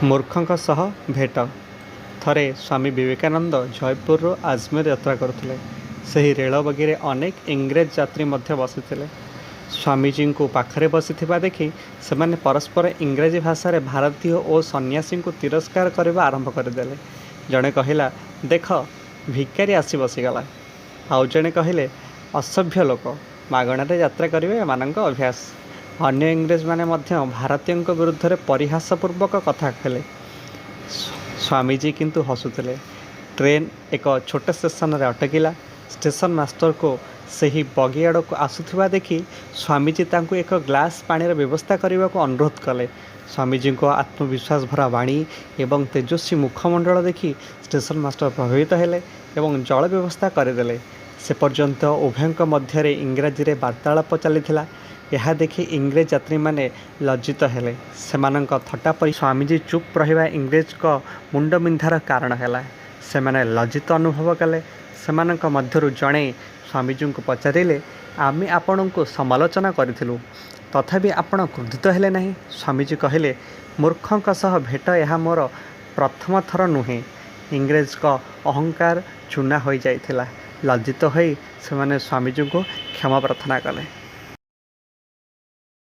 ମୂର୍ଖଙ୍କ ସହ ଭେଟ। ଥରେ ସ୍ୱାମୀ ବିବେକାନନ୍ଦ ଜୟପୁରରୁ ଆଜମେର ଯାତ୍ରା କରୁଥିଲେ। ସେହି ରେଳ ବଗିରେ ଅନେକ ଇଂରେଜ ଯାତ୍ରୀ ମଧ୍ୟ ବସିଥିଲେ। ସ୍ୱାମୀଜୀଙ୍କୁ ପାଖରେ ବସିଥିବା ଦେଖି ସେମାନେ ପରସ୍ପର ଇଂରାଜୀ ଭାଷାରେ ଭାରତୀୟ ଓ ସନ୍ନ୍ୟାସୀଙ୍କୁ ତିରସ୍କାର କରିବା ଆରମ୍ଭ କରିଦେଲେ। ଜଣେ କହିଲା, "ଦେଖ, ଭିକାରୀ ଆସି ବସିଗଲା।" ଆଉ ଜଣେ କହିଲେ, "ଅସଭ୍ୟ ଲୋକ, ମାଗଣାରେ ଯାତ୍ରା କରିବା ଏମାନଙ୍କ ଅଭ୍ୟାସ।" ଅନ୍ୟ ଇଂରେଜମାନେ ମଧ୍ୟ ଭାରତୀୟଙ୍କ ବିରୁଦ୍ଧରେ ପରିହାସପୂର୍ବକ କଥା ହେଲେ। ସ୍ୱାମୀଜୀ କିନ୍ତୁ ହସୁଥିଲେ। ଟ୍ରେନ୍ ଏକ ଛୋଟ ଷ୍ଟେସନରେ ଅଟକିଲା। ଷ୍ଟେସନ ମାଷ୍ଟରକୁ ସେହି ବଗି ଆଡ଼କୁ ଆସୁଥିବା ଦେଖି ସ୍ୱାମୀଜୀ ତାଙ୍କୁ ଏକ ଗ୍ଲାସ ପାଣିର ବ୍ୟବସ୍ଥା କରିବାକୁ ଅନୁରୋଧ କଲେ। ସ୍ୱାମୀଜୀଙ୍କ ଆତ୍ମବିଶ୍ୱାସଭରା ବାଣୀ ଏବଂ ତେଜସ୍ୱୀ ମୁଖମଣ୍ଡଳ ଦେଖି ଷ୍ଟେସନ ମାଷ୍ଟର ପ୍ରଭାବିତ ହେଲେ ଏବଂ ଜଳ ବ୍ୟବସ୍ଥା କରିଦେଲେ। ସେପର୍ଯ୍ୟନ୍ତ ଉଭୟଙ୍କ ମଧ୍ୟରେ ଇଂରାଜୀରେ ବାର୍ତ୍ତାଳାପ ଚାଲିଥିଲା। ଏହା ଦେଖି ଇଂରେଜ ଯାତ୍ରୀମାନେ ଲଜ୍ଜିତ ହେଲେ। ସେମାନଙ୍କ ଥଟ୍ଟା ପରି ସ୍ୱାମୀଜୀ ଚୁପ୍ ରହିବା ଇଂରେଜଙ୍କ ମୁଣ୍ଡବିନ୍ଧାର କାରଣ ହେଲା। ସେମାନେ ଲଜ୍ଜିତ ଅନୁଭବ କଲେ। ସେମାନଙ୍କ ମଧ୍ୟରୁ ଜଣେ ସ୍ୱାମୀଜୀଙ୍କୁ ପଚାରିଲେ, "ଆମେ ଆପଣଙ୍କୁ ସମାଲୋଚନା କରିଥିଲୁ, ତଥାପି ଆପଣ କ୍ରୋଧିତ ହେଲେ ନାହିଁ?" ସ୍ୱାମୀଜୀ କହିଲେ, "ମୂର୍ଖଙ୍କ ସହ ଭେଟ ଏହା ମୋର ପ୍ରଥମ ଥର ନୁହେଁ।" ଇଂରେଜଙ୍କ ଅହଙ୍କାର ଚୂନା ହୋଇଯାଇଥିଲା। ଲଜ୍ଜିତ ହୋଇ ସେମାନେ ସ୍ୱାମୀଜୀଙ୍କୁ କ୍ଷମା ପ୍ରାର୍ଥନା କଲେ।